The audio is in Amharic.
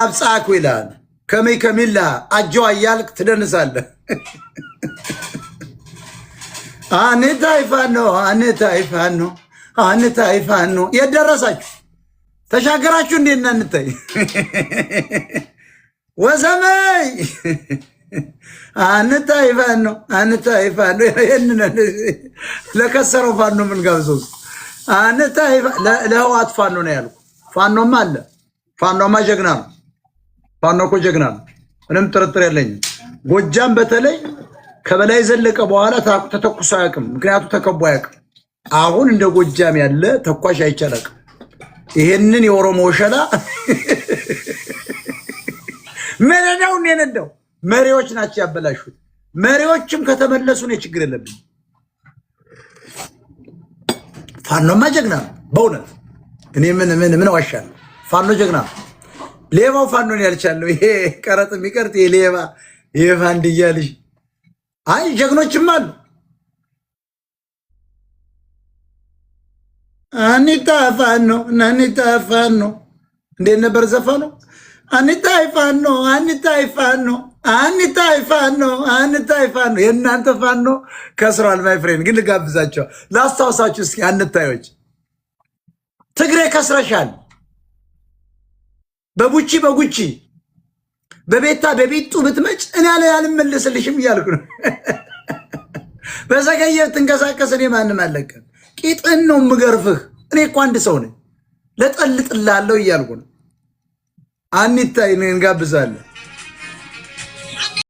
አብጻኩ ይላል። ከመይ ከሚላ አጀዋ እያልክ ትደንሳለህ። አንታይ ፋኖ አንታይ ፋኖ አንታይ ፋኖ የት ደረሳችሁ? ተሻገራችሁ እንዴ? እና እንታይ ወሰመይ አንታይ ፋኖ አንታይ ፋኖ። ይሄንን ለከሰረው ፋኖ ምን ጋብዘው? አንታይ ለህዋት ፋኖ ነው ያልኩ። ፋኖማ አለ። ፋኖማ ጀግና ነው። ፋኖ እኮ ጀግና ነው። ምንም ጥርጥር የለኝም። ጎጃም በተለይ ከበላይ ዘለቀ በኋላ ተተኩሶ አያውቅም። ምክንያቱ ተከቦ አያውቅም። አሁን እንደ ጎጃም ያለ ተኳሽ አይቻላቅም። ይሄንን የኦሮሞ ወሸላ መነዳውን የነዳው መሪዎች ናቸው ያበላሹት። መሪዎችም ከተመለሱ እኔ ችግር የለብኝም። ፋኖማ ጀግና ነው በእውነት እኔ ምን ምን ምን ዋሻለሁ? ፋኖ ጀግና ነው። ሌባው ፋኖን ያልቻለው ይሄ ቀረጥ የሚቀርጥ የሌባ ይሄ ፋንድያ ልጅ። አይ ጀግኖችም አሉ። አኒታ ፋኖ አኒታ ፋኖ እንዴት ነበር ዘፈኑ? አኒታይ ፋኖ አኒታይ ፋኖ አኒታይ ፋኖ አኒታይ ፋኖ። የእናንተ ፋኖ ከስሯል። My friend ግን ልጋብዛቸው ላስታውሳችሁ እስኪ አንታዮች ትግሬ ከስረሻል። በቡቺ በጉቺ በቤታ በቢጡ ብትመጭ እኔ አለ አልመለስልሽም እያልኩ ነው። በዘገየ ትንቀሳቀስ እኔ ማንም አለቀም። ቂጥን ነው የምገርፍህ። እኔ እኮ አንድ ሰው ነኝ። ለጠልጥላለሁ እያልኩ ነው። አንታይ እንጋብዛለን።